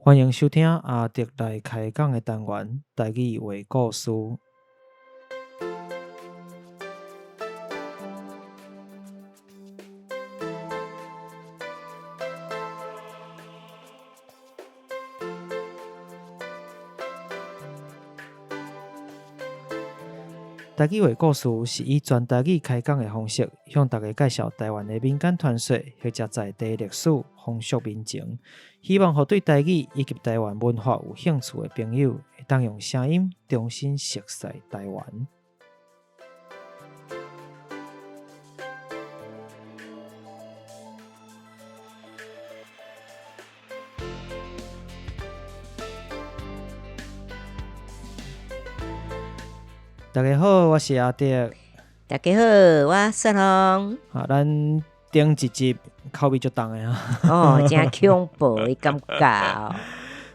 歡迎收聽阿德來開講的單元，台語話故事。台語話故事是以全台語開講的方式，向大家介紹台灣的民間傳說或者在地歷史、風俗民情，希望予對台語以及台灣文化有興趣的朋友，會當用聲音重新熟悉台灣。大家好，我是阿德。大家好，我雪紅。啊，咱頂一集口味足重的啊。哦，真恐怖的感覺哦。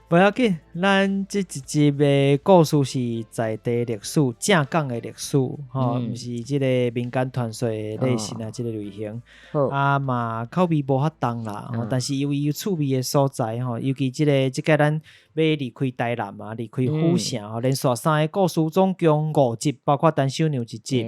無要緊，咱這一集的故事是在地歷史、正港的歷史，吼，毋是這個民間傳說的類型啊，這個類型。啊嘛，口味無遐重啦，但是因為有趣味的所在，吼，尤其這個這擺咱欲離開台南啊，離開府城吼，連續三个故事總共五集，包括陳秀娘一集，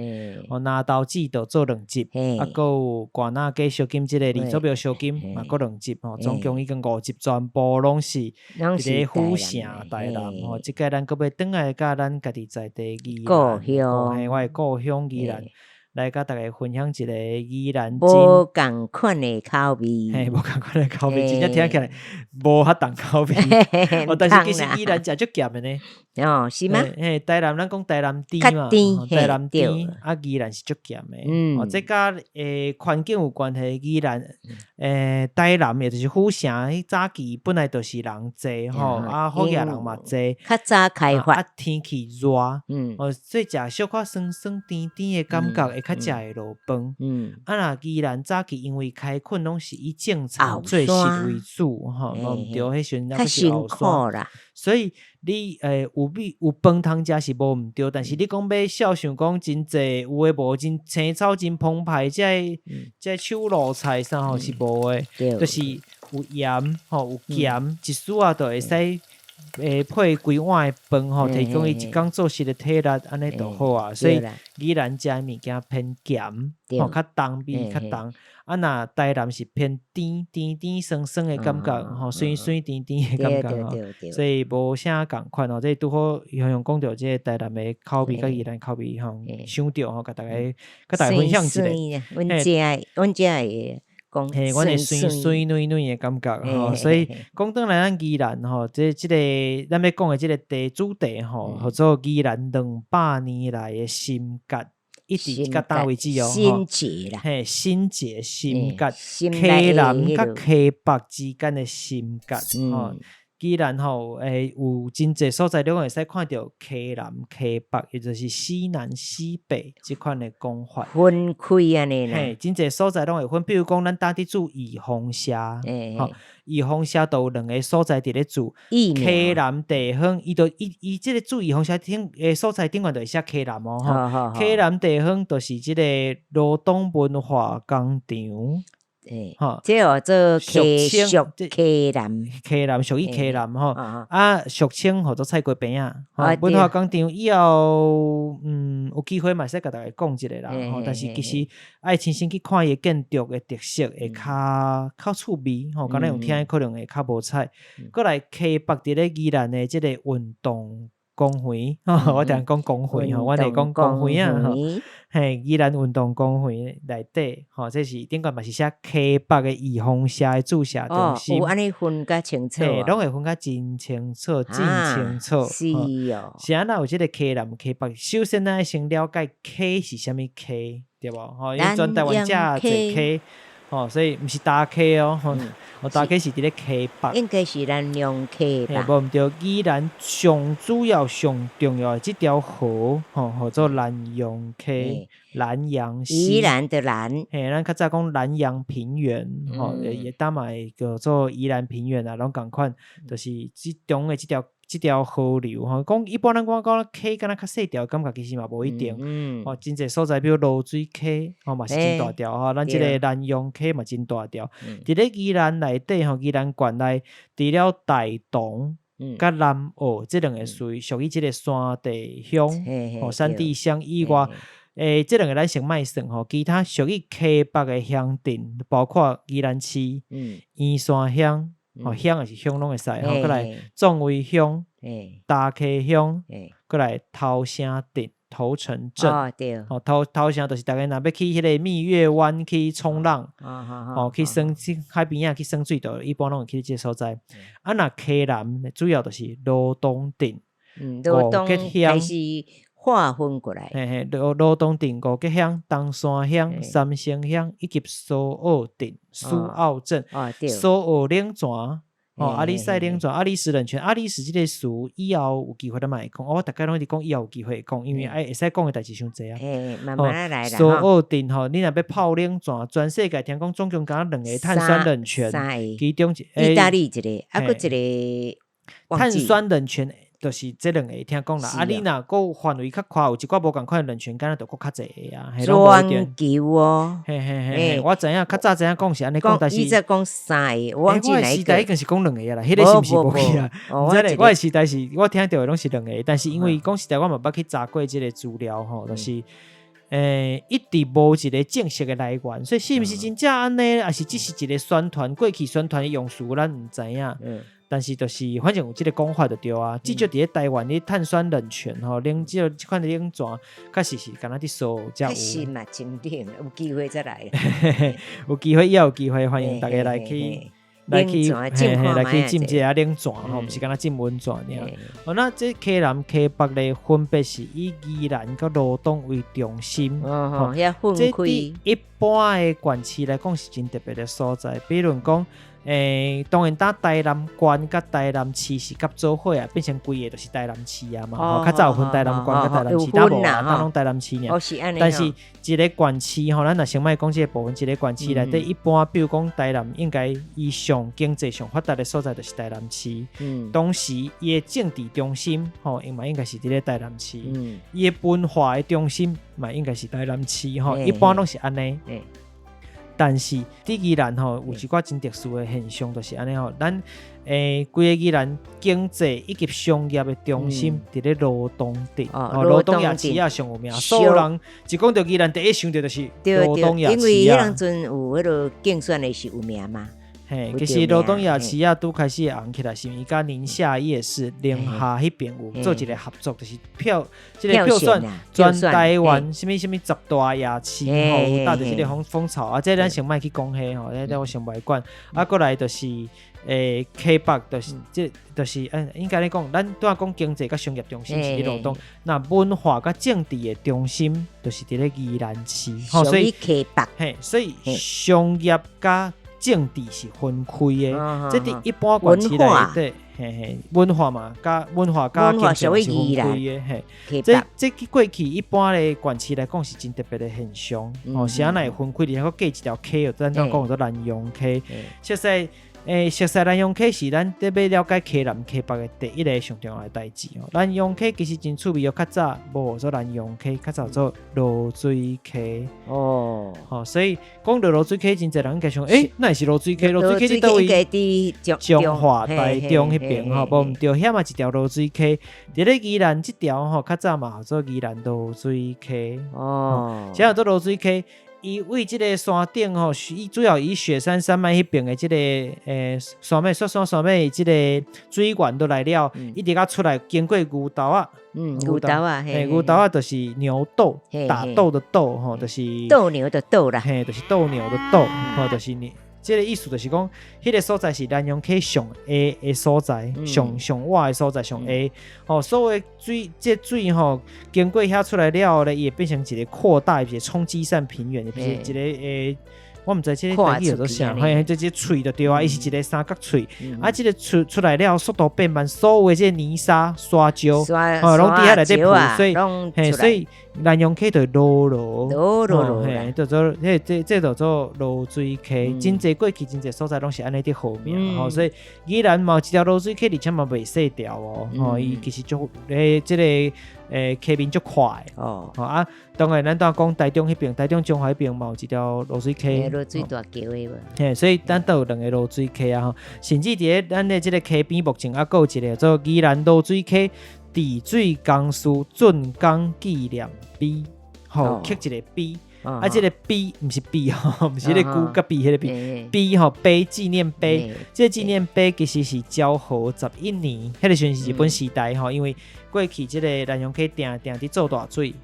哦，拿刀子就做兩集，啊，閣有罐仔加燒金這个李祖廟燒金嘛，閣兩集吼，總共已經五集，全部攏是佇咧府城台南吼。這擺咱閣欲轉來佮咱家己在地宜蘭，故鄉，嘿，我的故鄉宜蘭。來佮大家分享一個宜蘭無仝款的口味，嘿，無仝款的口味，真正聽起來無較重口味。哦，但是其實宜蘭食足鹹的呢。哦，是嗎？嘿，台南咱講台南甜嘛，台南甜，啊，宜蘭是足鹹的。哦，這佮環境有關係，宜蘭台南也就是府城，彼早期本來就是人濟吼，啊，好額人嘛濟，較早開發，啊，天氣熱，哦，所以食小可酸酸甜甜的感覺。會較食會落飯。啊，若宜蘭早期因為開墾攏是以種田做食為主，吼，無毋對，彼時陣猶閣是後山，所以你有米有飯通食是無毋對，但是你講欲肖想講真濟有的無真青草真澎湃，這个這个手路菜啥吼是無的，就是有鹽吼有鹹，一絲仔就會使。配規碗的飯吼，提供伊一工做事的體力，按呢就好啊。所以宜蘭食的物件偏鹹，吼較重味較重。啊，若台南是偏甜甜甜酸酸的感覺，吼酸酸甜甜的感覺吼。所以無啥仝款吼，這拄好雄雄講著這個台南的口味佮宜蘭口味吼相著吼，共大家共大家分享一下。阮遮阮遮的。嘿，阮會媠媠軟軟的感覺吼，所以講轉來咱宜蘭吼，這這個咱欲講的這个題主題吼，號做宜蘭200年來的心結，一直到今為止哦，心結啦，嘿，心結心結，溪南佮溪北之間的心結吼。宜蘭吼，有真濟所在，你攏會使看著溪南、溪北，也就是西南、西北這款的講法。分開按呢啦。嘿，真濟所在攏會分，比如講，咱呾佇注預防射，吼，預防射就有兩个所在佇咧注。溪南地方，伊就伊伊這个注預防射頂所在頂懸就會寫溪南哦，吼。溪南地方就是這个羅東文化工場。吼，這號做溪屬溪南，溪南屬於溪南吼，啊，俗稱號做菜雞坪仔。文化工場以後，有機會嘛會使共大家講一下啦。吼，但是其實愛親身去看伊的建築的特色，會較較趣味。吼，敢若用聽的可能會較無彩。閣來溪北佇咧宜蘭的這個運動公園，我定講公園吼，阮會講公園啊吼，嘿，宜蘭運動公園內底吼，這是頂懸嘛是寫溪北的預防射的注射中心。哦，有按呢分較清楚。嘿，攏會分較真清楚，真清楚。是哦。是按怎有這个溪南溪北？首先咱愛先了解溪是啥物溪，對無？吼，因為全台灣遮濟溪。吼，所以毋是大溪哦，吼，大溪是佇咧溪北。應該是南陽溪吧？無毋對，宜蘭上主要、上重要的這條河，吼，號做蘭陽溪、蘭陽溪。宜蘭的蘭。嘿，咱較早講蘭陽平原，吼，也當嘛會叫做宜蘭平原啊，攏仝款，就是這中的這條。這條河流吼，講一般咱講講溪敢若較細條，感覺其實嘛無一定。哦，真濟所在，比如濁水溪，吼嘛是真大條吼，咱這個蘭陽溪嘛真大條。佇咧宜蘭內底吼，宜蘭縣內，除了大同佮南澳這兩個屬於這個山地鄉，吼山地鄉以外，這兩個咱先莫算吼，其他屬於溪北的鄉鎮，包括宜蘭市、員山鄉，吼鄉抑是鄉攏會使，吼閣來壯圍鄉、大溪鄉，閣來頭城鎮、頭城鎮，吼頭城就是逐家若欲去彼个蜜月灣去衝浪，吼去耍去海邊仔去耍水，就一般攏會去這个所在。啊，若溪南主要就是羅東鎮、羅東開始劃分過來，嘿嘿，羅東鎮、五結鄉、東山鄉、三星鄉以及蘇澳鎮、蘇澳鎮、蘇澳冷泉，哦，阿里塞冷泉、阿里石冷泉、阿里石這个詞，以後有機會咱嘛會講。我逐擺攏一直講以後有機會會講，因為愛會使講的代誌傷濟啊。慢慢來啦。蘇澳鎮吼，你若欲泡冷泉，全世界聽講總共敢若兩个碳酸冷泉，其中一意大利一个，啊，閣一个碳酸冷泉。就是這兩個聽講啦，啊，你若閣範圍較寬，有一寡無仝款冷泉，敢若就閣較濟個啊。全球哦，嘿嘿嘿，我知影，較早知影講是按呢講，但是伊才講三个，我忘記哪一個。我的時代已經是講兩个啦，彼個是毋是無去啊？毋知咧，我的時代是我聽著的攏是兩個，但是因為講實在，我嘛捌去查過這个資料吼，就是一直無一个正式的來源，所以是毋是真正按呢，抑是只是一个宣傳過去宣傳的用詞，咱毋知影。但是就是反正有這个講法就對啊，至少佇咧台灣的碳酸冷泉吼，冷這這款的冷泉，確實是敢若佇蘇澳才有。確實嘛，真冷，有機會再來。有機會以後有機會，歡迎大家來去來去嘿嘿來去浸一下冷泉吼，毋是干焦浸溫泉爾。哦，那這溪南溪北咧，分別是以宜蘭佮羅東為中心。哦，遐分開。這佇一般的縣市來講是真特別的所在，比如講。當然，當台南縣佮台南市是合做伙啊，變成規个就是台南市啊嘛。吼，較早有分台南縣佮台南市，當無啊，當攏台南市爾。但是一个縣市吼，咱若先莫講這个部分，一个縣市內底一般，比如講台南，應該伊上經濟上發達的所在就是台南市。當時伊的政治中心吼，嘛應該是佇咧台南市。伊的文化的中心嘛應該是台南市吼，一般攏是按呢。但是佇宜蘭吼，有一寡真特殊的現象，就是按呢吼，咱規个宜蘭經濟以及商業的中心佇咧羅東鎮，哦，羅東夜市仔上有名，所有人一講著宜蘭，第一想著就是羅東夜市仔。因為彼當陣有彼个競選的是有名嘛。嘿，其實羅東夜市仔拄開始紅起來，是伊佮寧夏夜市、寧夏彼邊有做一個合作，就是票這個票選全台灣啥物啥物十大夜市吼，有帶著這個風潮啊。這咱先莫去講彼吼，這我先袂管。啊，過來就是溪北，就是這就是應該咧講，咱拄仔講經濟佮商業中心是佇羅東，那文化佮政治的中心就是佇咧宜蘭市，吼，所以溪北，嘿，所以商業佮政治是分開的，這佇一般縣市內底，嘿嘿，文化嘛，佮文化佮經濟是分開的，嘿。這這過去一般的縣市來講是真特別的現象，哦，是按呢會分開，而且閣隔一條溪，咱講叫做蘭陽溪，熟似熟似蘭陽溪是咱特別了解溪南溪北的第一个上重要的代誌哦。蘭陽溪其實真趣味哦，較早無做蘭陽溪，較早做濁水溪哦。吼，所以講著濁水溪，真濟人應該想，哪會是濁水溪？濁水溪佇佗位？彰化、台中彼邊吼，無毋對，遐嘛一條濁水溪。佇咧宜蘭這條吼，較早嘛叫做宜蘭濁水溪哦。啥叫做濁水溪？伊位這个山頂吼，伊主要以雪山山脈彼邊的這个山脈雪山山脈這个水源都來了，一直到出來經過牛豆仔，牛豆仔，嘿，牛豆仔就是牛痘，打鬥的鬥吼，就是鬥牛的鬥啦，嘿，就是鬥牛的鬥，吼，就是你。這个意思就是講，彼个所在是蘭陽溪上下的所在，上上倚的所在，上下。吼，所有水，這水吼經過遐出來了後咧，伊會變成一个擴大一個沖積扇平原，變成一个我毋知這個台語叫做啥，嘿，這這喙就對啊，伊是一個三角喙，啊，這個出出來了速度變慢，所有的這個泥沙、沙石，哦，攏佇遐內底浮，所以，嘿，所以蘭陽溪就落落，落落，嘿，就做，這這這就做濁水溪，真濟過去真濟所在攏是按呢佇號名，吼，所以宜蘭嘛有一條濁水溪，而且嘛袂細條哦，吼，伊其實足，欸，這個。溪面足快哦，啊，當然咱拄仔講台中彼邊，台中彰化彼邊嘛有一條濁水溪，濁水大橋的無？嘿，所以咱都有兩个濁水溪啊，吼，甚至佇咧咱的這个溪邊目前猶閣有一个做宜蘭濁水溪治水公司竣工紀念碑，吼，刻一个碑。啊，這个碑毋是碑吼，毋是彼个龜佮比彼个比，碑吼碑紀念碑，這个紀念碑其實是昭和11年，彼个時陣是日本時代吼，因為過去這个蘭陽溪定定佇做大水，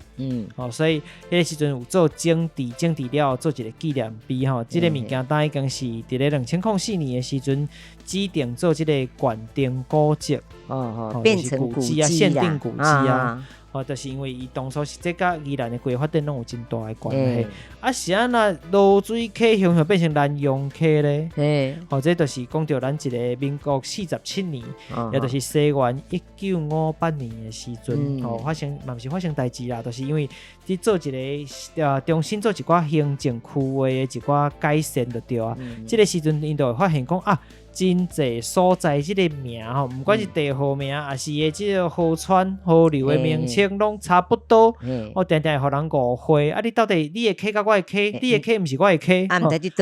吼，所以彼个時陣有做整治，整治了做一个紀念碑吼，這个物件當已經是佇咧2004年的時陣指定做這个縣定古蹟，哦，變成古蹟啊，縣定古蹟啊。哦，就是因為伊當初是這佮宜蘭的規劃發展攏有真大的關係。啊，是按怎濁水溪雄雄變成蘭陽溪咧？哦，這就是講著咱一个民國47年，也就是西元1958年的時陣，哦，發生嘛毋是發生代誌啦，就是因為佇做一个重新做一寡行政區劃的一寡改善就對啊。這个時陣𪜶就會發現講啊，真濟所在這个名吼，毋管是地號名，抑是伊的這个河川河流的名稱，攏差不多。我定定會予人誤會。啊，你到底你的溪佮我的溪，你的溪毋是我的溪，啊，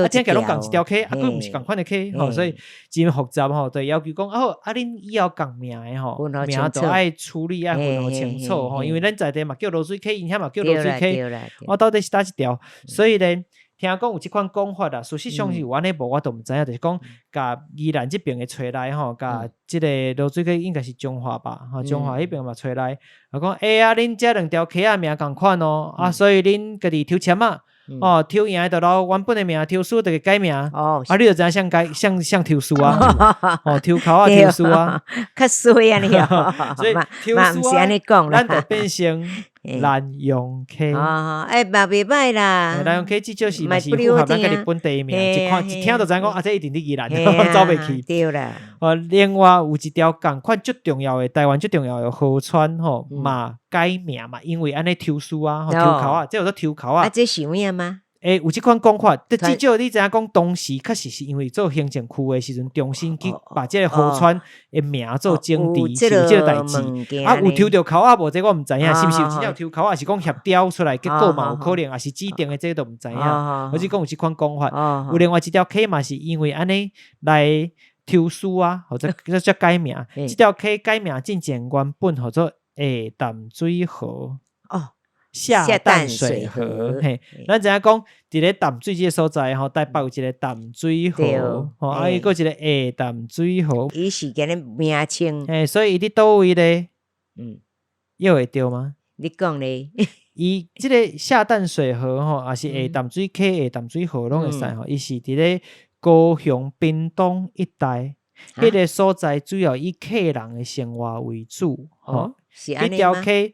聽起來攏仝一條溪，啊，閣毋是仝款的溪，吼，所以真複雜吼。就要求講，啊好，啊恁以後仝名的吼，名就愛處理愛分予清楚吼，因為咱在地嘛叫濁水溪，𪜶遐嘛叫濁水溪，我到底是佗一條？所以咧，聽講有這款講法啦，事實上是有按呢無，我都毋知影。就是講，共宜蘭這爿的揣來吼，共這个濁水溪應該是彰化吧？吼，彰化彼爿嘛揣來，啊講，欸啊，恁這兩條溪仔名仝款哦，啊，所以恁家己抽籤仔，哦，抽贏的就留原本的名，抽輸就改名。啊，你就知影誰改，誰誰抽輸啊？哦，抽鬮仔抽輸啊，較衰啊你哦。所以抽輸啊，咱就變成蘭陽溪。哦，欸，嘛袂䆀啦。蘭陽溪至少是嘛是符合咱家己本地的名，一看一聽就知影講啊，這一定佇宜蘭，走袂去。對啦。哦，另外有一條仝款足重要的台灣足重要的河川吼，嘛改名嘛，因為按呢抽輸啊，抽鬮仔，這叫做抽鬮仔。啊，這是有影嗎？欸，有這款講法，這至少你知影講，當時確實是因為做行政區的時陣，重新去把這个河川的名做整治，是有這个代誌。啊，有抽著鬮仔無？這我毋知影，是毋是有真正有抽鬮仔，抑是講協調出來，結果嘛有可能，抑是指定的，這個都毋知影。我只講有這款講法。有另外一條溪嘛，是因為按呢來抽輸啊，或者才改名。這條溪改名進前原本號做下淡水河。下淡水河，嘿，咱知影講，佇咧淡水這个所在吼，台北有一个淡水河，吼，啊，伊閣一个下淡水河，伊是按呢名稱，嘿，所以伊佇佗位咧？約會著嗎？你講咧，伊這个下淡水河吼，抑是下淡水溪、下淡水河攏會使吼，伊是佇咧高雄屏東一帶，彼个所在主要以客人的生活為主，吼，是彼條溪。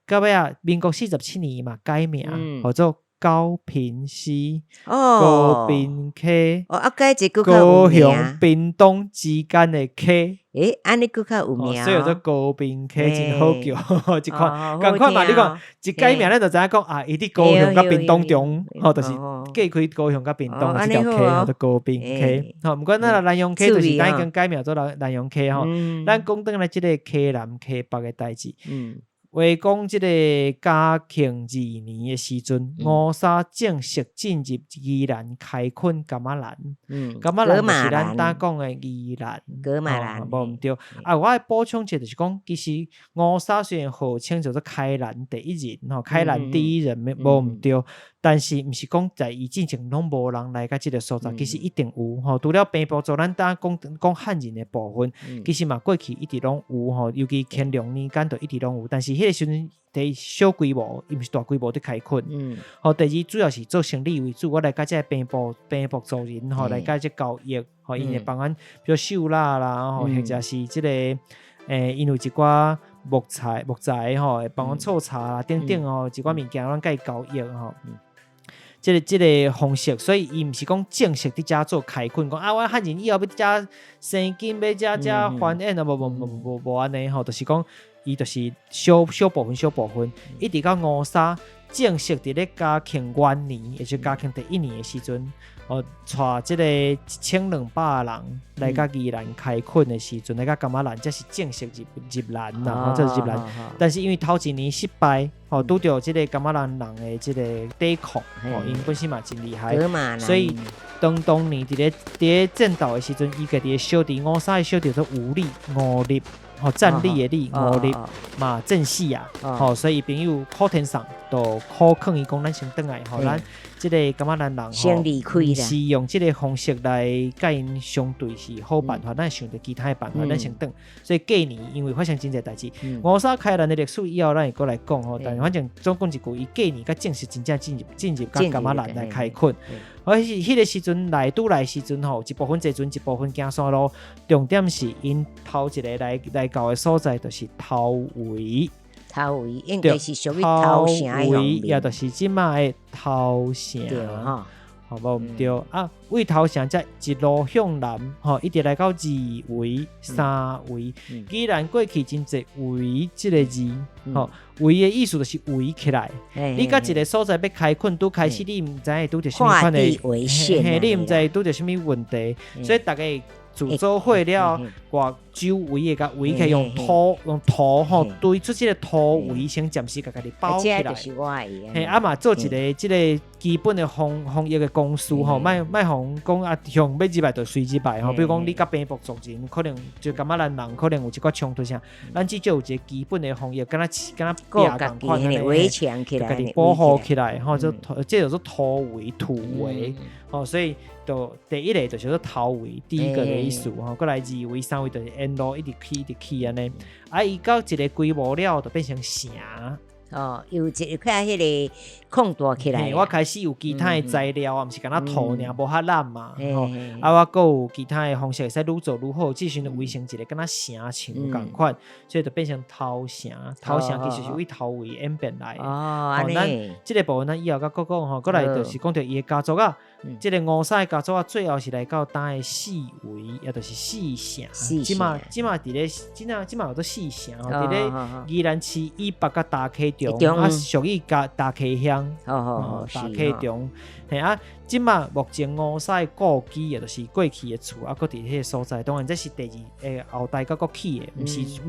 到尾仔，民國47年嘛改名，號做高屏溪、高屏溪、哦，啊，改這閣高雄、屏東之間的溪。欸，按呢閣較有名，所以叫做高屏溪，真好叫，這款仝款嘛，你看一改名，咱就知影講啊，伊佇高雄佮屏東中，吼，就是隔開高雄佮屏東的這條溪，叫做高屏溪。吼，毋過咱蘭陽溪就是咱已經改名做蘭陽溪吼。咱講轉來這个溪南溪北的代誌。話講這个嘉慶二年的時陣，吳三正式進入宜蘭開墾噶瑪蘭。噶瑪蘭就是咱呾講的宜蘭。噶瑪蘭，無毋對。啊，我愛補充一下，就是講，其實吳三雖然號稱叫做開蘭第一人，吼，開蘭第一人，無毋對。但是毋是講在伊進前攏無人來到這个所在，其實一定有吼。除了平埔族，咱呾講講漢人的部分，其實嘛過去一直攏有吼，尤其乾隆年間就一直攏有。但是彼个時陣第一小規模，伊毋是大規模佇開墾。吼，第二主要是做生理為主，我來佮這个平埔族人吼來佮這交易，吼，𪜶會幫阮，比如繡襻啦，吼，或者是這个，欸，𪜶有一寡木材吼，會幫阮醋茶啦等等吼，一寡物件攏佮伊交易吼。這個方式，所以伊毋是講正式佇遮做開墾，講啊，我漢人以後欲佇遮生根，欲遮遮繁衍啊，無無無無無按呢吼，就是講伊就是小小部分小部分，一直到吳沙正式佇咧嘉慶元年，也就是嘉慶第一年的時陣，哦，帶這個1200人來佮宜蘭開墾的時陣，來佮噶瑪蘭，才是正式入入蘭啦，這是入蘭。但是因為頭一年失敗，吼，拄著這個噶瑪蘭人的這個抵抗，吼，𪜶本身嘛真厲害，所以當當年佇咧戰鬥的時陣，伊家己的小弟吳沙的小弟做吳立，吳立，吼，站立的立，吳立嘛戰死啊，吼，所以伊朋友柯天上就苦勸伊講，咱先轉來，吼，咱這個噶瑪蘭人先離開啦，是用這個方式來佮𪜶相對是好辦法，咱想著其他的辦法，咱先轉。所以隔年因為發生真濟代誌，吳沙開蘭的歷史以後，咱會閣來講吼。但是反正總講一句，伊隔年才正式真正進入佮噶瑪蘭來開墾。而是彼個時陣來拄來時陣吼，一部分坐船，一部分行山路。重點是𪜶頭一个來到的所在，就是頭圍。頭圍應該是屬於頭城的頭圍，也就是這馬的頭城。對吼，好無毋對啊？為頭城才一路向南，吼，一直來到二圍、三圍。既然過去真濟圍這个字，吼，圍的意思就是圍起來。你佮一个所在欲開墾，拄開始你毋知會拄著啥物款的，嘿，你毋知會拄著啥物問題，所以逐家自做伙了，外周圍會共圍起來，用土吼堆出這個土圍，先暫時共家己包起來。嘿，啊嘛做一个這个基本的防疫的工序吼，莫莫予講啊，向欲入來就隨入來吼。比如講你佮平埔族人可能就噶瑪蘭人可能有一寡衝突啥，咱至少有一个基本的防疫，敢若敢若壁仝款按呢，圍牆起來，共家己保護起來吼，這這叫做土圍土圍吼，所以就第一个就是說頭圍，第一個的意思吼，閣來二圍、三圍就是沿路一直起一直起按呢，啊，伊到一个規模了，就變成城。哦，有一塊彼个擴大起來。我開始有其他的材料啊，毋是干焦土爾，無較爛嘛。吼，啊，我閣有其他的方式會使愈做愈好，這時陣圍成一个敢若城牆仝款，所以就變成頭城。頭城其實是為頭圍演變來的。哦，按呢。咱這个部分咱以後閣閣講吼，閣來就是講著伊的家族啊，這个吳沙的家族啊，最後是來到今的四圍，也就是四城。這馬這馬佇咧，這馬這馬叫做四城吼，佇咧宜蘭市以北佮大溪中，啊，屬於大溪鄉，大溪中，嘿啊，這馬目前吳沙的故居，也就是過去的厝，啊，閣佇彼个所在。當然這是第二个後代閣閣起的，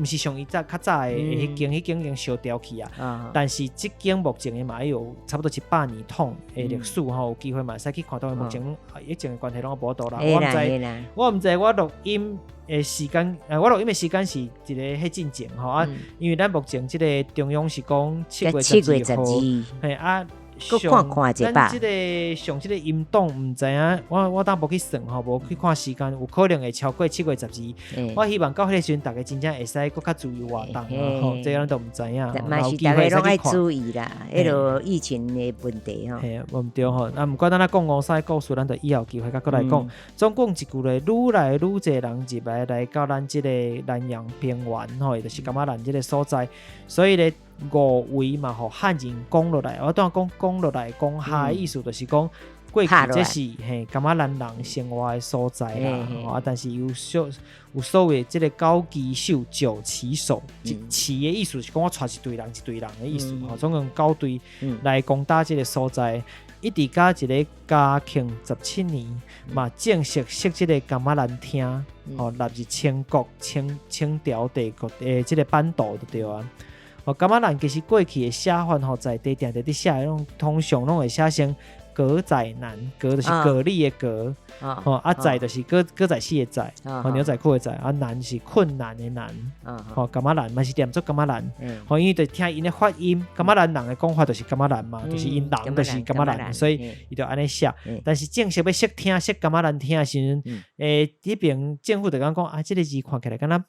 毋是上伊早較早的彼間，彼間已經燒掉去啊。但是這間目前的嘛，有差不多100年統的歷史吼，有機會嘛會使去看。當然目前疫情的關係攏無法度啦。我毋知，我毋知我錄音的時間，我錄音的時間是一个彼進前吼啊，因為咱目前這个中央是講七月十二號，嘿啊。閣看看咱這个上這个音檔毋知影，我當無去算吼，無去看時間，有可能會超過七月十二。我希望到彼個時陣，逐家真正會使閣較自由活動啊！吼，這个咱都毋知影。嘛是逐家攏愛注意啦，彼个疫情的問題吼。嘿，無毋對吼。啊，毋過咱若講吳沙的故事，咱就以後有機會閣閣來講。總共一句咧，愈來愈濟人入來來到咱這个南陽平原吼，也就是噶瑪蘭這个所在，所以咧。五圍嘛，予漢人攻落來，我拄仔講攻落來，攻下的意思就是講過去這是嘿噶瑪蘭人生活的所在啦。啊，但是有所謂這个九旗手九旗手，旗的意思是講我帶一隊人一隊人的意思，吼，總共九隊來攻打這个所在，一直到一个嘉慶17年嘛，正式設這个噶瑪蘭廳，吼，納入清國清清朝帝國的這个版圖就對啊。哦，噶瑪蘭其實過去的寫法吼，在地定定佇寫的攏通常攏會寫成格仔男，格就是蛤蜊的蛤，吼啊仔就是歌仔戲的仔，吼牛仔褲的仔，啊難是困難的難，吼噶瑪蘭嘛是念做噶瑪蘭，吼因為就聽𪜶的發音，噶瑪蘭人的講法就是噶瑪蘭嘛，就是𪜶人就是噶瑪蘭，所以伊就按呢寫。但是正式欲設廳設噶瑪蘭廳的時陣，彼爿政府就感覺講啊，這个字看起來敢若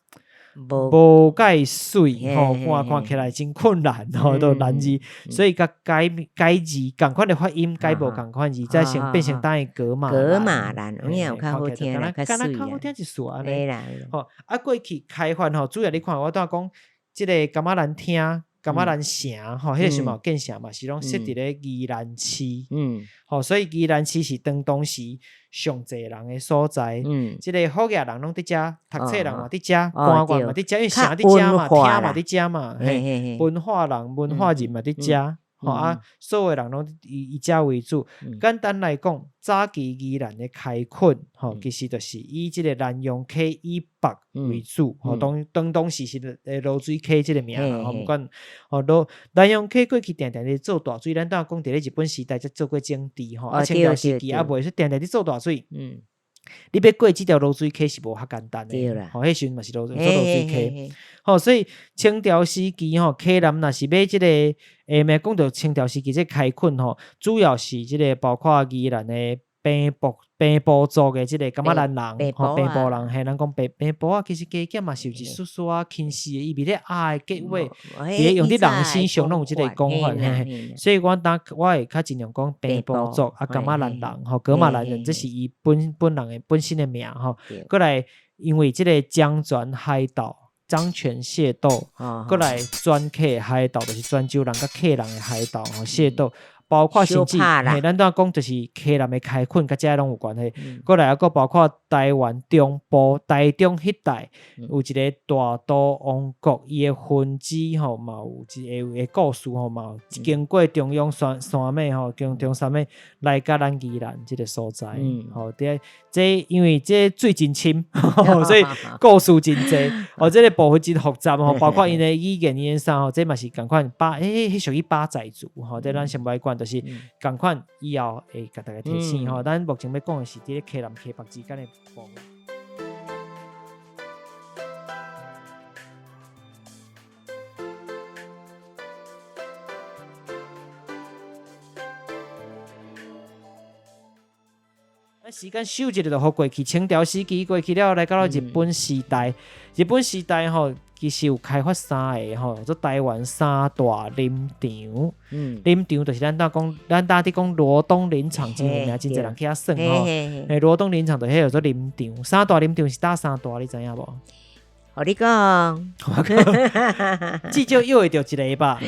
無蓋媠吼，看看起來真困難吼，都難字，所以共改改字，仝款的發音改無仝款字，才成變成當的噶瑪噶瑪蘭，有影有較好聽啦，敢若較好聽一絲按呢。吼，啊過去開發吼，主要你看我拄仔講這个噶瑪蘭廳。噶瑪蘭城吼，彼個時嘛有建城嘛，是攏設佇咧宜蘭市。吼，所以宜蘭市是當時上濟人的所在。這個好額人攏佇遮，讀冊人嘛佇遮，官員嘛佇遮，因為城佇遮嘛，廳嘛佇遮嘛，嘿，文化人、文化人嘛佇遮。吼啊，所有人攏以遮為主。簡單來講，早期宜蘭的開墾，吼，其實就是以這個蘭陽溪以北為主。吼，當時是蘆水溪這個名啦，吼，毋管吼，蘭陽溪過去定定咧做大水，咱當講佇咧日本時代才做過整治，吼，啊，清朝時期猶未，說定定咧做大水。你欲過這條濁水溪是無遐簡單的，吼，彼時陣嘛是做濁水溪，吼，所以清朝時期吼，溪南若是欲這個，咪講著清朝時期這開墾吼，主要是這個包括宜蘭的平埔族的這個噶瑪蘭人，吼，平埔人，嘿，咱講平埔仔，其實加減嘛是有一絲絲仔輕視的意味咧，啊的結尾，佇咧用佇人身上攏有這個講法，嘿嘿，所以阮當我會較盡量講平埔族啊，噶瑪蘭人，吼，噶瑪蘭人，這是伊本本人的本身的名，吼。閣來，因為這個漳泉海盜、漳泉械鬥，閣來泉客海盜，就是泉州人佮客人的海盜，吼，械鬥。包括甚至，嘿，咱拄仔講就是溪南的開墾，佮這攏有關係。閣來猶閣包括台灣中部、台中彼帶有一個大肚王國，伊的分支吼嘛有一個的故事吼嘛有經過中央山脈吼，中央山脈來佮咱宜蘭這個所在。吼，這因為這水真深，所以故事真濟。哦，這個部分真複雜吼，包括𪜶的語言、𪜶的啥吼，這嘛是仝款巴，彼屬於巴仔族吼，這咱先無愛管。就是仝款以後會共大家提醒吼，咱目前欲講的是佇咧溪南溪北之間的部分。咱時間咻一下就予過去，清朝時期過去了，來到了日本時代。日本時代吼，其實有開發三个吼，做台灣三大林場。林場就是咱當講，咱當佇講羅東林場真有名，真濟人去遐耍吼。欸，羅東林場就彼叫做林場，三大林場是佗三大，你知影無？予你講，至少約會著一個吧。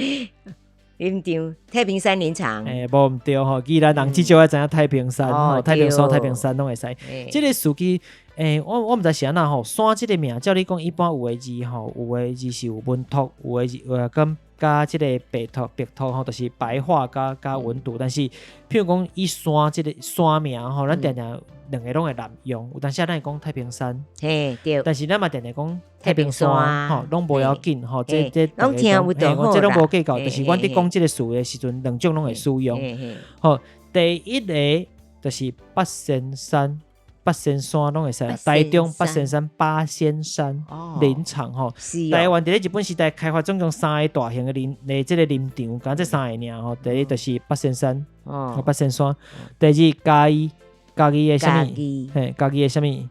林場太平山林場，欸，無毋對吼，宜蘭人至少愛知影太平山吼，太平山、太平山攏會使。這個時期，欸，我毋知是按怎吼，山這個名，照你講，一般有的字吼，有的字是有文讀，有的字跟佮這個白讀白讀吼，就是白話佮文讀。但是，譬如講以山這個山名吼，咱定定兩个攏會濫用。有當時咱會講太平山，嘿對。但是咱嘛定定講太平山，吼，攏無要緊吼。這攏聽有就好啦。這攏無計較，就是阮佇講這個詞的時陣，兩種攏會使用。吼，第一个就是八仙山。八仙山攏會使，台中八仙山、八仙山林場吼，台灣佇咧日本時代開發總共三个大型的林的這個林場，敢這三个爾吼。第一就是八仙山，八仙山。第二嘉義，嘉義的啥物？嘿，嘉義的啥物？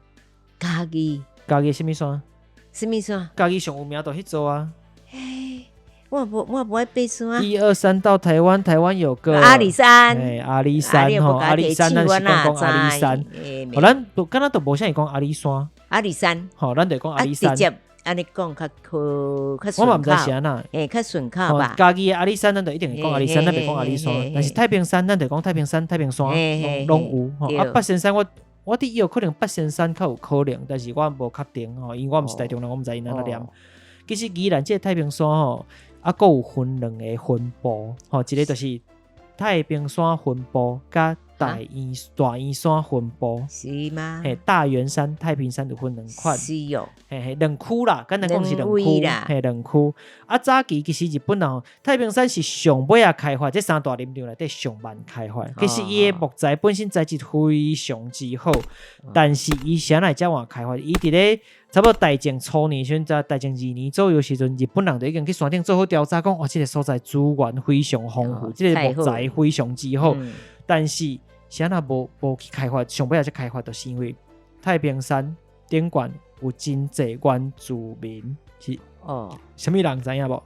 嘉義，嘉義啥物山？啥物山？嘉義上有名就彼座啊。我無愛爬山。一二三到台灣，台灣有個阿里山。欸，阿里山吼，阿里山，咱是講講阿里山。吼，咱敢若都無啥會講阿里山。阿里山。吼，咱就講阿里山。直接按呢講較較順口。我嘛毋知是按怎。欸，較順口吧。嘉義的阿里山，咱就一定會講阿里山，咱袂講阿里山。但是太平山，咱就講太平山、太平山，攏有。吼，啊，八仙山我佇伊有可能八仙山較有可能，但是我無確定吼，因為我毋是台中人，我毋知𪜶按怎念。其實宜蘭這個太平山吼，啊，閣有分兩個分部，吼，一個就是太平山分部，佮大圓山分部。是嗎？嘿，大圓山、太平山就分兩款。是哦。嘿嘿，兩區啦，簡單講是兩區。嘿，兩區。啊，早期其實日本人太平山是上尾仔開發，這三大林場內底上慢開發。其實伊的木材本身材質非常之好，但是伊啥來遮晚開發？伊佇咧差不多大正初年時陣，大正二年左右時陣，日本人就已經去山頂做好調查，講哇，這個所在資源非常豐富，這個木材非常之好。但是啥若無去開發，上尾仔才開發，就是因為太平山頂懸有真濟原住民是哦，啥物人知影無？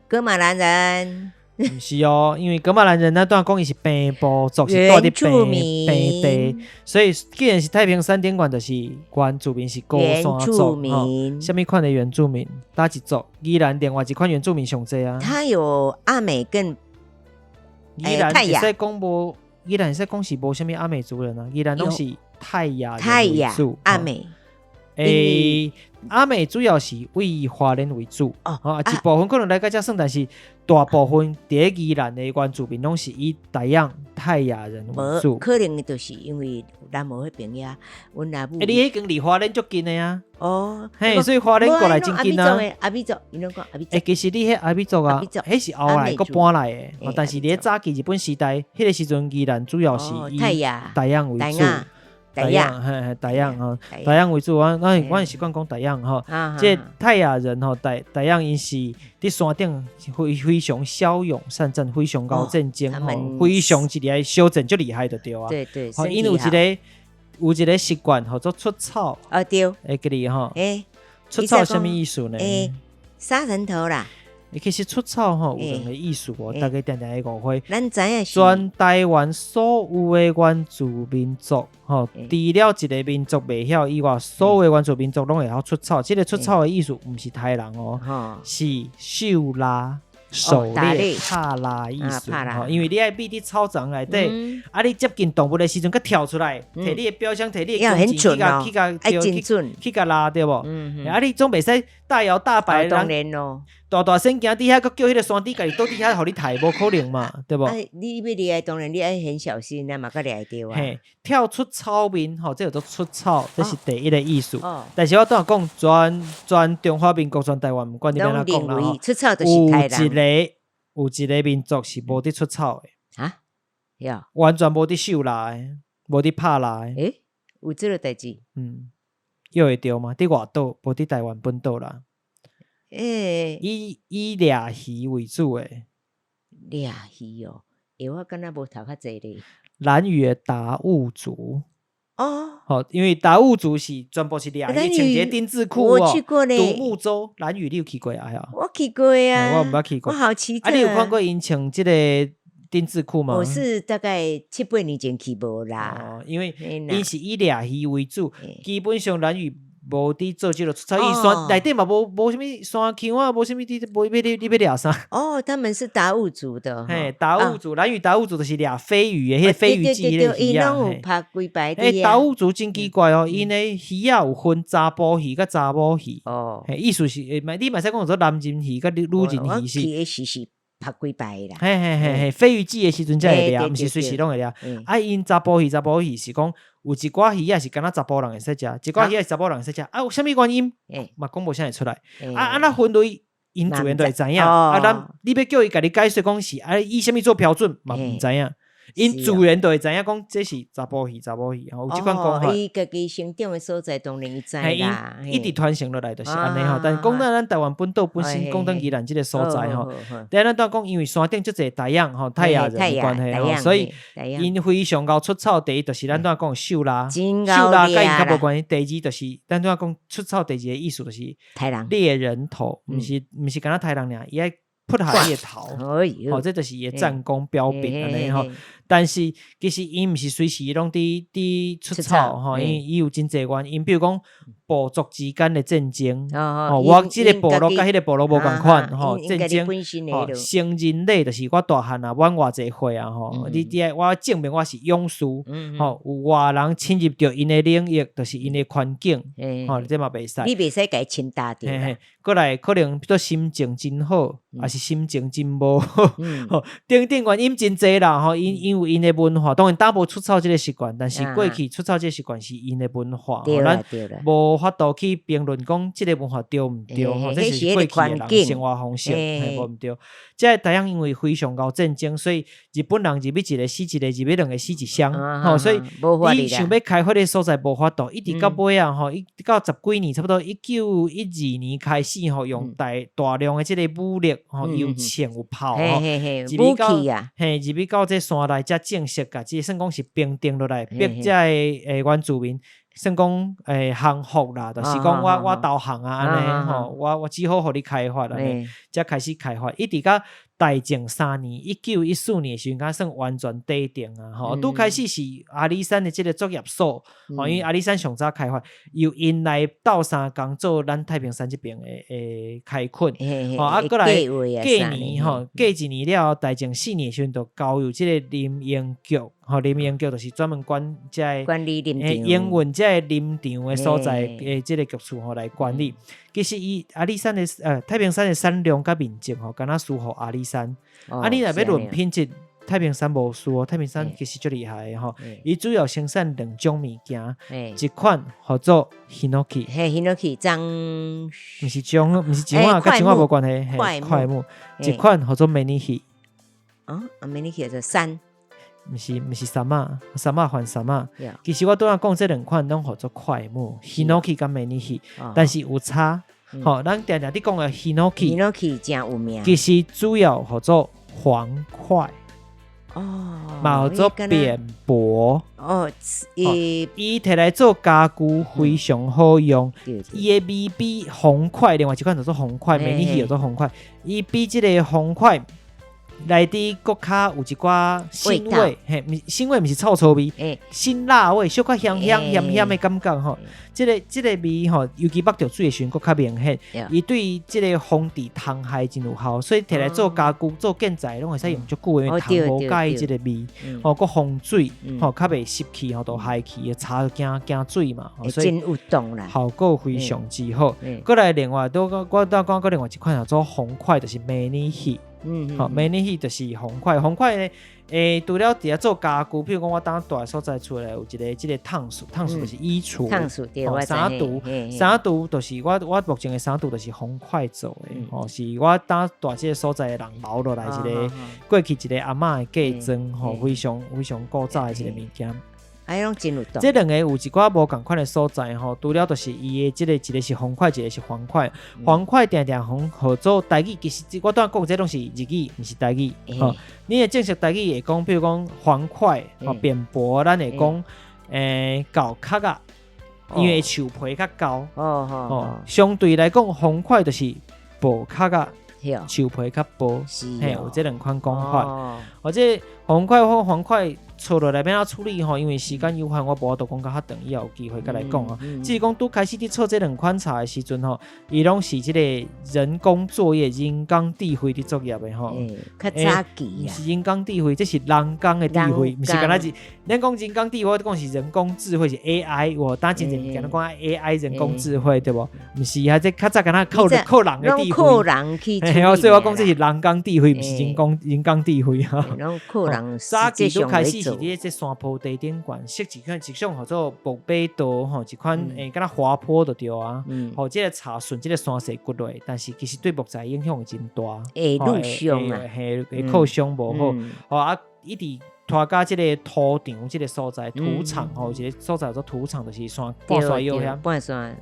噶瑪蘭人。毋是哦，因為噶瑪蘭人咱拄仔講伊是平埔族，是住佇平平地，所以既然是太平山頂懸，就是原住民是高山族吼。啥物款的原住民？佗一族？宜蘭另外一款原住民上濟啊。他有阿美跟宜蘭會使講無，宜蘭會使講是無啥物阿美族人啊，宜蘭攏是泰雅人為主。阿美。欸，阿美主要是以花蓮為主，哦，啊，一部分可能來到遮算，但是大部分佇宜蘭的原住民攏是以達樣泰雅人為主。可能就是因為南無彼邊遐，阮阿母。欸，你彼間離花蓮足近的啊。哦，嘿，所以花蓮過來真近啊。阿美族，伊攏講阿美族。欸，其實你彼阿美族啊，彼是後來閣搬來的，但是佇咧早期日本時代，彼個時陣宜蘭主要是以達樣為主。達樣，嘿嘿，達樣吼，達樣為主，我習慣講達樣吼，這泰雅人吼，達樣𪜶是佇山頂非常驍勇善戰，非常𠢕戰爭吼，非常一個小戰足厲害就對啊。對對，吼，𪜶有一個習慣，號做出草。啊對。會記得吼。欸，出草啥物意思呢？欸，殺人頭啦。欸，其實出草吼有兩個意思哦，大家定定會誤會。咱知影全台灣所有的原住民族吼，除了一個民族袂曉以外，所有的原住民族攏會曉出草。這個出草的意思，毋是刣人哦，是狩獵、狩獵、拍獵的意思。吼，因為你愛覕佇草叢內底，啊，你接近動物的時陣，閣跳出來，提你的標槍，提你的弓箭去共去共去共獵對無？啊，你總袂使大搖大擺，當然咯。大大聲行佇遐，閣叫彼個山豬家己倒佇遐，予你刣，無可能嘛，對無？啊，你欲掠，當然你愛很小心啊，嘛閣掠著啊。嘿，跳出草面，吼，這叫做出草，這是第一個意思。但是我拄仔講，全中華民國、全台灣，毋管你欲按怎講啦，吼，出草就是有一個民族是無佇出草的。啊？完全無佇狩獵的，無佇拍獵的。欸，有這個代誌？嗯，約會著嗎？佇外島，無佇台灣本島啦。欸，以掠魚為主的。掠魚哦，欸，我敢若無讀較濟咧。蘭嶼的達悟族。哦。吼，因為達悟族是全部是掠魚，穿一個丁字褲哦。我去過咧。獨木舟，蘭嶼你有去過啊？我去過啊。我毋捌去過。我好奇特。啊，你有看過𪜶穿這個丁字褲嗎？我是大概七八年前去無啦。哦，因為𪜶是以掠魚為主，基本上蘭嶼。無佇做這個出草，伊山內底嘛無啥物山丘啊，無啥物佇無欲你欲掠啥？哦，他們是達悟族的。嘿，達悟族，蘭嶼達悟族就是掠飛魚的，彼個飛魚季彼個魚仔。有拍幾擺。欸，達悟族真奇怪哦，𪜶的魚仔有分查埔魚佮查某魚。哦。嘿，意思是，欸，你嘛會使講做男人魚佮女人魚是。我去的時是拍幾擺啦。嘿嘿嘿嘿，飛魚季的時陣才會掠，毋是隨時攏會掠。啊，𪜶查埔魚、查某魚是講。有一寡魚仔是干焦查埔人會使食，一寡魚仔是查某人會使食。啊，有啥物原因？嘛講無啥會出來。啊，按怎分類，𪜶自然就會知影。啊，咱你欲叫伊共你解說講是啊，以啥物做標準嘛毋知影。𪜶自然就會知影講這是查埔魚、查某魚，吼，有這款講法。伊家己成長的所在當然伊知啦。一直傳承落來就是按呢吼。但講到咱台灣本島本身，講到宜蘭這個所在吼，但咱拄仔講，因為山頂足濟達樣吼，泰雅人的關係吼，所以𪜶非常𠢕出草。第一就是咱拄仔講狩獵，狩獵佮𪜶較無關係。第二就是咱拄仔講出草，第二個意思就是獵人頭，毋是干焦刣人爾，伊愛噗下伊的頭，吼，這就是伊的戰功彪炳按呢吼。但是其實𪜶毋是隨時攏佇出草吼，因為伊有真濟原因，比如講部族之間的戰爭，吼，我這個部落佮彼個部落無仝款吼，戰爭，吼，成人禮就是我大漢啊，滿偌濟歲啊吼，你愛我證明我是勇士，吼，有外人侵入著𪜶的領域，就是𪜶的環境，吼，這嘛袂使。你袂使共伊侵佔著。過來可能比如心情真好，抑是心情真無好，吼，等等原因真濟啦，吼，𪜶有𪜶的文化，當然早無出草這個習慣，但是過去出草這個習慣是𪜶的文化，咱無法度去評論講這個文化對毋對，吼，這是過去的人生活方式，無毋對。這個台灣因為非常𠢕戰爭，所以日本人入去一個死一個，入去兩個死一雙，吼，所以你想欲開發的所在無法度，一直到尾仔吼，一直到十幾年，差不多1912年開始吼，用大量的這個武力吼，有槍有炮吼，入去到嘿，入去到這山內才正式共這算講是平定落來，逼這個原住民算講降服啦，就是講我投降啊按呢吼，我只好予你開發按呢，才開始開發，一直到。大正3年，1914年的時陣，敢算完全底定啊！吼，拄開始是阿里山的這个作業所，吼，因為阿里山上早開發，由𪜶來鬥相共做咱太平山這爿的開墾，吼，啊，閣來過年吼，過一年了後，大正四年的時陣，就交由這个林榮局，吼，林榮局就是專門管這个管理林場，營運這个林場的所在的這个局處吼來管理。其實伊阿里山的太平山的產量佮面積吼，敢若輸予阿里山。啊，你若欲論品質，太平山無輸哦。太平山其實足厲害的吼，伊主要生產兩種物件，一款號做 Hinoki，嘿，Hinoki 樟，毋是樟，毋是樟啊，佮樟仔無關係，檜木。一款號做 Manihee，哦，啊，Manihee 就杉。毋是毋是杉仔，杉仔還杉仔。其實我拄仔講這兩款攏號做檜木，Hinoki 佮 Manihee，但是有差。吼，咱定定佇講的 Hinoki，Hinoki 誠有名。其實主要號做黃檜，哦，嘛號做扁柏。哦，伊伊提來做家具非常好用。伊的味比紅檜，另外一款叫做紅檜，Manihee 叫做紅檜。伊比這個紅檜內底閣較有一寡腥味，嘿，毋腥味毋是臭臭味，辛辣味，小可香香鹹鹹的感覺吼。這个味吼，尤其捌著水的時陣，閣較明顯。伊對這个防治蟲害真有效，所以提來做家具、做建材，攏會使用足久，因為蟲無佮意這个味，吼，閣防水，吼，較袂濕氣，吼，都害去，柴驚驚水嘛，所以效果非常之好。閣來另外，都我拄仔講閣另外一款叫做紅檜，就是 Manihee。吼，Manihee 就是紅檜，紅檜呢，除了佇遐做家具，譬如講我當蹛的所在厝內有一个這个炕櫥，炕櫥就是衣櫥，衫櫥，衫櫥就是我目前的衫櫥就是紅檜做的，吼，是我當蹛這个所在的人留落來一个過去一个阿嬤的嫁妝，吼，非常非常古早的一个物件。哎，攏真有道。這兩个有一寡無仝款的所在吼，除了就是伊的這个一个是紅檜，一个是黃檜。黃檜定定予號做台語，其實我拄仔講這攏是日語，毋是台語。吼，你的正式台語會講，比如講黃檜吼扁柏，咱會講厚殼仔，因為樹皮較厚。哦，相對來講，紅檜就是薄殼仔。樹皮較薄，嘿，有這兩款講法。或者紅檜或黃檜錯落來欲按怎處理吼？因為時間有限，我無法度講甲較長，以後有機會閣來講啊。只是講拄開始佇做這兩款柴的時陣吼，伊攏是這個人工作業、人工智慧佇作業的吼。較早期啊，毋是人工智慧，這是人工的智慧，毋是敢若是。咱講人工智慧，我講是人工智慧是 AI，我當真濟物件攏講 AI 人工智慧對無？毋是啊，這較早敢若靠靠人的智慧，靠人去。所以我講這是人工智慧，毋是人工智慧哈。靠人。早期拄開始是佇這山坡地頂懸設一款一種號做木馬道吼，一款敢若滑坡就對啊。予這个柴順這个山勢掘落，但是其實對木材影響會真大。會愈傷啊，嘿，會靠傷無好。吼啊，一直拖到這个土場這个所在，土場吼，一个所在叫做土場，就是山半山腰遐。半山。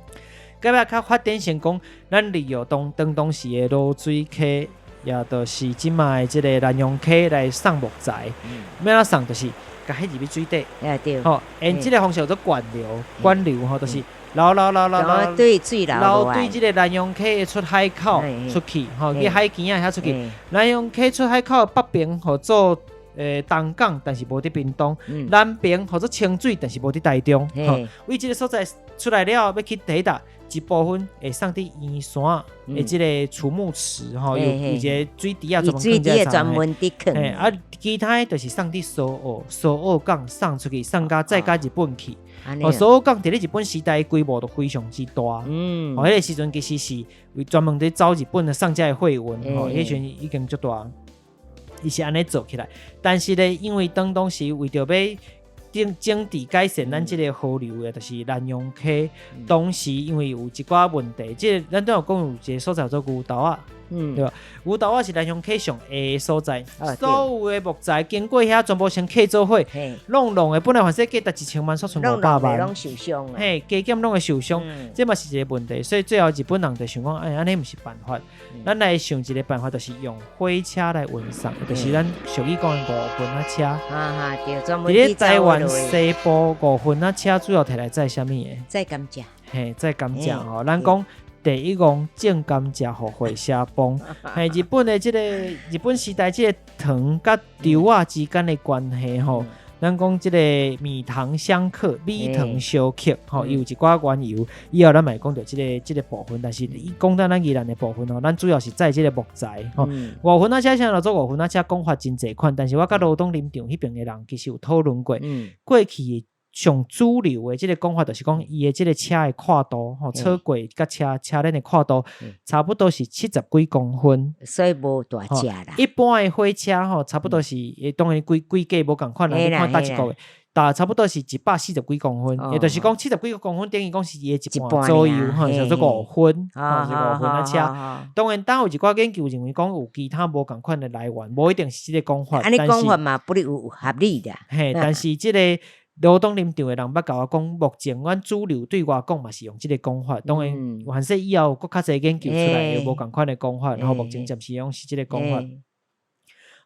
到尾較發展成講，咱利用當時的濁水溪，也就是這擺的這个南陽溪來送木材。欲按怎送？就是共彼入去水底。吼，用這个方式叫做貫流，貫流吼，就是流流流流流，對水流流對這个南陽溪的出海口出去，吼，去海墘仔遐出去。南陽溪出海口北爿號做東港，但是無佇屏東；南爿號做清水，但是無佇台中。吼，為這个所在出來了，欲去佗佗一部分會送佇圓山的這个儲木池，吼，有一个水池仔專門囥這專門佇囥。啊，其他的就是送佇蘇澳，蘇澳港送出去，送甲載甲日本去。哦，蘇澳港佇咧日本時代規模都非常之大。哦，彼个時陣其實是為專門佇走日本的送這个貨運，吼，彼時陣已經足大。伊是按呢做起來，但是咧，因為當時為著欲整治改善咱這个河流的，就是南陽溪。當時因為有一寡問題，這個咱拄有講有一个所在叫做牛頭仔，對吧？牛頭仔是南陽溪上下的所在，所有的木材經過遐全部先客做伙，攏弄的本來凡說價值1000萬，煞賰500萬，攏受傷，嘿，加減攏會受傷，這嘛是一个問題。所以最後日本人就想講，哎，按呢毋是辦法，咱來想一个辦法，就是用火車來運送，就是咱俗語講的五分仔車。哈哈，對，專門佇咧台灣西部五分仔車主要提來載啥物的？載甘蔗。嘿，載甘蔗吼，咱講。第一戇種甘蔗予火車崩。嘿，日本的這個日本時代這個糖佮稻仔之間的關係吼。咱講這個米糖相剋，米糖相克，吼，伊有一寡緣由。以後咱嘛會講著這個部分，但是伊講到咱宜蘭的部分吼，咱主要是載這個木材吼。五分仔車啥落做五分仔車講法真濟款，但是我佮羅東林場彼邊的人其實有討論過，過去上主流的這個講法就是講，伊的這個車的闊度，吼，車軌佮車車輪的闊度，差不多是70幾公分，所以無大隻啦。一般的火車吼，差不多是，當然規規格無仝款啦，你看佗一國的，但差不多是140幾公分，也就是講70幾公分，等於講是伊的一半左右，吼，叫做五分，吼，是五分仔車。當然，當有一寡研究認為講有其他無仝款的來源，無一定是這個講法。按呢講法嘛，不有合理的。嘿，但是這個羅東林場的人捌共我講，目前阮主流對外講嘛是用這個講法。當然，凡勢以後有閣較濟研究出來，有無仝款的講法，然後目前暫時攏是這個講法。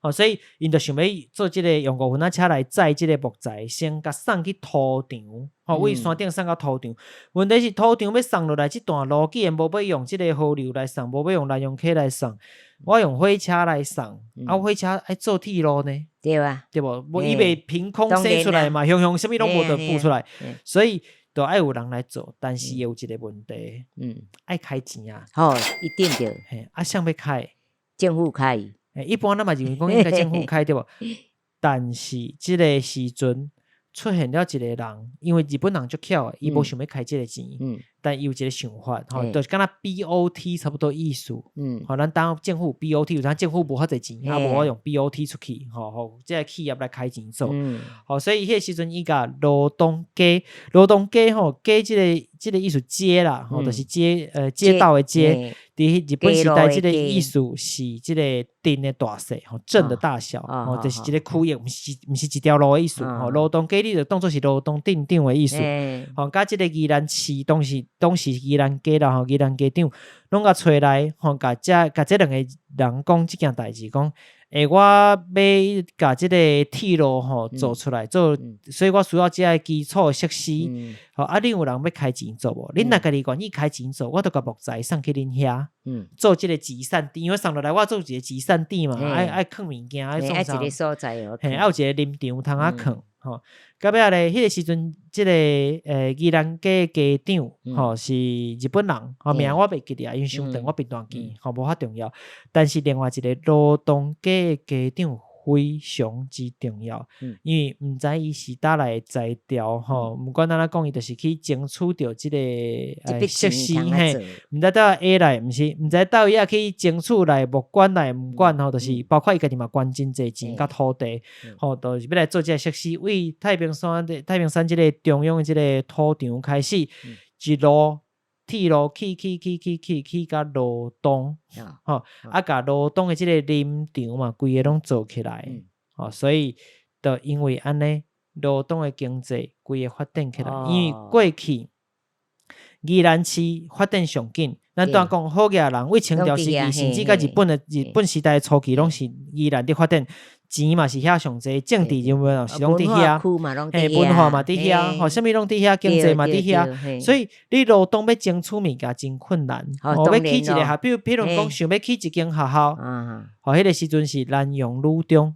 哦，所以𪜶就想欲做這個用五分仔車來載這個木材，先共送去土場，吼，為山頂送到土場。問題是土場欲送落來這段路，既然無欲用這個河流來送，無欲用南洋溪來送，我用火車來送，啊，火車愛做鐵路呢？對啊，對無？無伊袂憑空生出來嘛，雄雄啥物攏無得浮出來，所以就愛有人來做，但是有一個問題，愛開錢啊，吼，一定著，嘿，啊，誰欲開？政府開。一般咱嘛認為講應該政府開對無？但是這個時陣出現了一個人，因為日本人足巧的，伊無想欲開這個錢，但伊有一個想法，吼，就是敢若 BOT 差不多意思，吼，咱當政府 BOT，有當政府無遐濟錢，啊，無我用 BOT 出去，吼，予這個企業來開錢做，吼，所以彼個時陣伊共羅東街，羅東街吼，街這個意思街啦，吼，就是街，街道的街。佇日本時代，這個意思是這個鎮的大細，吼，鎮的大小，吼，就是一個區域，毋是一條路的意思，吼。羅東街你就當做是羅東鎮長的意思，吼，佮這個宜蘭市當時宜蘭街啦，吼，宜蘭街長攏共揣來，吼，共這兩個人講這件代誌，講，欸，我欲共這個鐵路吼做出來，做，所以我需要這个基礎設施，吼，啊，恁有人欲開錢做無？恁若家己願意開錢做，我就共木材送去恁遐，做這個集散地，因為送落來我做一個集散地嘛，愛囥物件，愛創啥？一個所在哦，嘿，愛有一個林場通仔囥，吼。到尾仔咧，彼個時陣，這個宜蘭街街長，吼，是日本人，吼，名我袂記得啊，因為傷長我變斷記，吼，無遐重要。但是另外一個羅東街的街長非常之重要，因為毋知伊是佗來的才調，吼，毋管按怎講，伊就是去爭取著這個設施，嘿，毋知佗下來，毋是，毋知佗位仔去爭取來，募捐來，毋管吼，就是包括伊家己嘛捐真濟錢佮土地，吼，就是欲來做這個設施，為太平山這個中央的這個土場開始，一路鐵路起起起起起起到羅東，吼，啊，共羅東的這個林場嘛，規个攏做起來，吼，所以就因為按呢，羅東的經濟規个發展起來，因為過去宜蘭市發展上緊，咱拄仔講好額人為清朝時期，甚至到日本時代初期，攏是宜蘭佇發展，錢嘛是遐上濟，政治人物是攏佇遐，嘿，文化嘛佇遐，吼，啥物攏佇遐，經濟嘛佇遐，所以你羅東欲爭取物件真困難，吼，欲起一個學，比如講想欲起一間學校，吼，彼個時陣是南陽女中，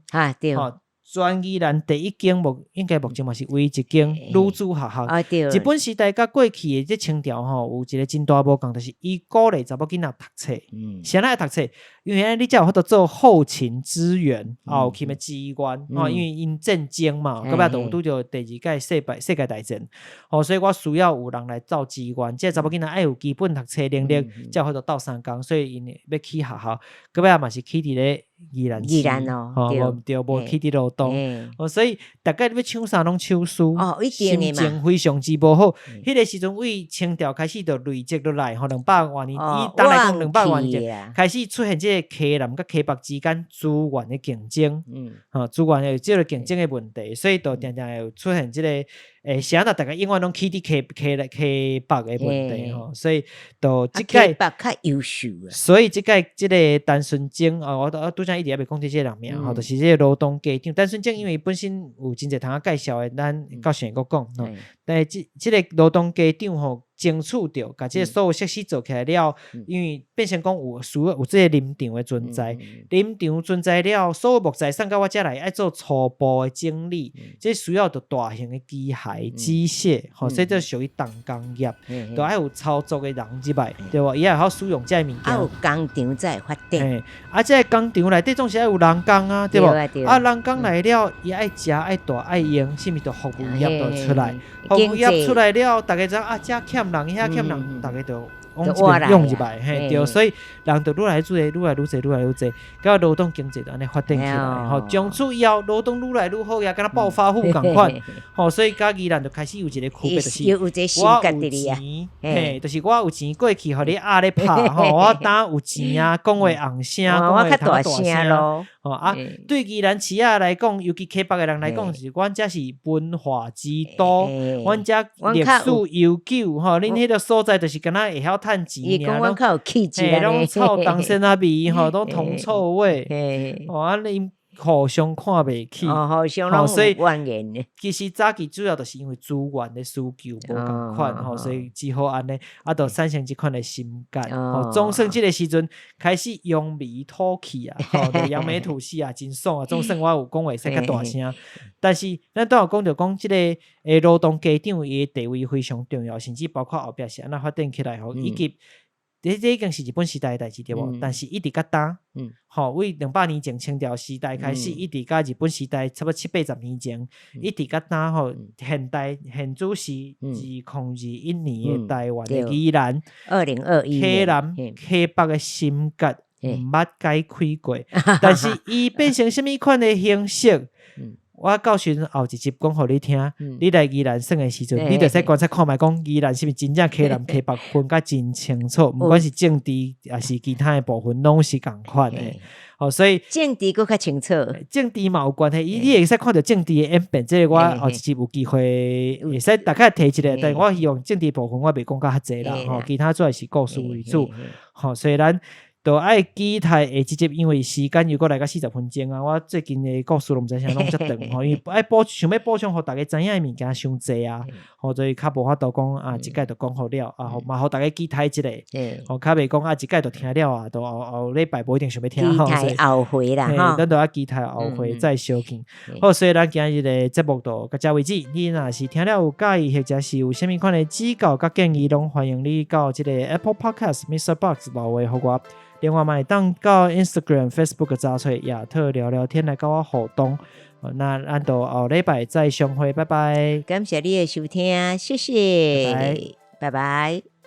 吼。全宜蘭第一間目應該目前嘛是唯一一間女子學校。日本時代佮過去的這清朝吼，有一個真大無仝，就是伊鼓勵查某囡仔讀冊。啥人愛讀冊？因為按呢你才有法度做後勤支援，後勤的支援，吼，因為𪜶戰爭嘛，到尾就有拄著第二屆世界大戰，吼，所以我需要有人來做支援，這個查某囡仔愛有基本讀冊能力，才有法度鬥相共，所以𪜶欲起學校，到尾嘛是起佇咧宜蘭市，吼，無毋對，無起佇羅東，哦，所以逐家欲搶啥攏搶輸，心情非常之無好。彼個時陣為清朝開始就累積落來，吼，200外年，以當來講200外年前開始出現這個溪南佮溪北之間資源的競爭，吼，資源的這個競爭的問題，所以就定定會出現這個，欸，啥若逐家永遠攏起佇溪北的問題，吼，所以就這屆溪北較優秀啊。所以這屆這個陳順正哦，我拄才一直猶未講這個人名吼，就是這個羅東街長陳順正，因為本身有真濟通仔介紹的，咱到時會閣講吼。但是這個羅東街長吼，爭取著，共這个所有設施做起來了，因為變成講有需要有這个林場的存在，林場存在了，所有木材送到我遮來，愛做初步的整理，這需要著大型的機械、機械，吼，所以這屬於重工業，都愛有操作的人入來，對無？伊愛會曉使用這个物件。啊，有工廠才會發展。啊，這个工廠內底總是愛有人工啊，對無？啊，人工來了，伊愛食、愛蹛、愛用，是毋是就服務業就出來？服務業出來了，逐家知影啊，遮欠人，遐欠人，逐家就往這邊湧入來，嘿，對，所以人就愈來愈濟，愈來愈濟，愈來愈濟，到羅東經濟就按呢發展起來，吼，從此以後羅東愈來愈好，也敢若暴發戶仝款，吼，所以佮宜蘭就開始有一個區別，就是我有錢，嘿，就是我有錢過去，予你壓咧拍，吼，我當有錢啊，講話紅聲，講話較大聲咯，吼啊，對宜蘭市仔來講，尤其溪北的人來講，是阮遮是文化之都，阮遮歷史悠久，吼，恁彼个所在就是敢若會曉趁錢爾，攏臭東仙仔味，吼，攏銅臭味，吼啊，恁互相看袂起，吼，所以其實早期主要就是因為資源的需求無仝款，吼，所以只好按呢，啊，就產生這款的心結，吼，總算這个時陣開始揚眉吐氣啊，吼，就揚眉吐氣啊，真爽啊！總算我有講話會使較大聲，但是咱拄有講著講這个羅東街長伊的地位非常重要，甚至包括後壁是按怎發展起來吼，以及這已經是日本時代的代誌對無？但是一直到今，吼，為200年前清朝時代開始，一直到日本時代，差不多七八十年前，一直到今吼，現代現主時2021年的台灣的宜蘭， 2021 溪南溪北的心結毋捌解開過，但是伊變成啥物款的形式？我到時陣後一集講予你聽，你來宜蘭耍的時陣，你就使觀察看覓，講宜蘭是毋是真正溪南溪北分甲真清楚，毋管是政治抑是其他的部分，攏是仝款的。吼，所以政治閣較清楚，政治嘛有關係，伊你會使看著政治的演變，這個我後一集有機會會使大概提一下，但我希望政治部分我袂講甲較濟啦，吼，其他主要是故事為主，吼，所以咱就愛期待下一集，因為時間又閣來到40分鐘啊！我最近的故事攏毋知啥攏遮長吼，因為愛補想欲補充予逐家知影的物件傷濟啊，吼，所以較無法度講啊，一擺就講予了啊，嘛予逐家期待一下，吼，較袂講啊，一擺就聽了啊，就後後禮拜無一定想欲聽吼，期待後回啦，吼，咱就愛期待後回再相見。好，所以咱今日的節目就到這為止。你若是聽了有佮意，或者是有啥物款的指教佮建議，攏歡迎你到這個 Apple Podcast、MixerBox 留話予我。另外嘛會當到 Instagram、Facebook 查揣亞特聊聊天來佮我互動。那咱就後禮拜再相會，拜拜。感謝你的收聽，謝謝，拜拜。拜拜。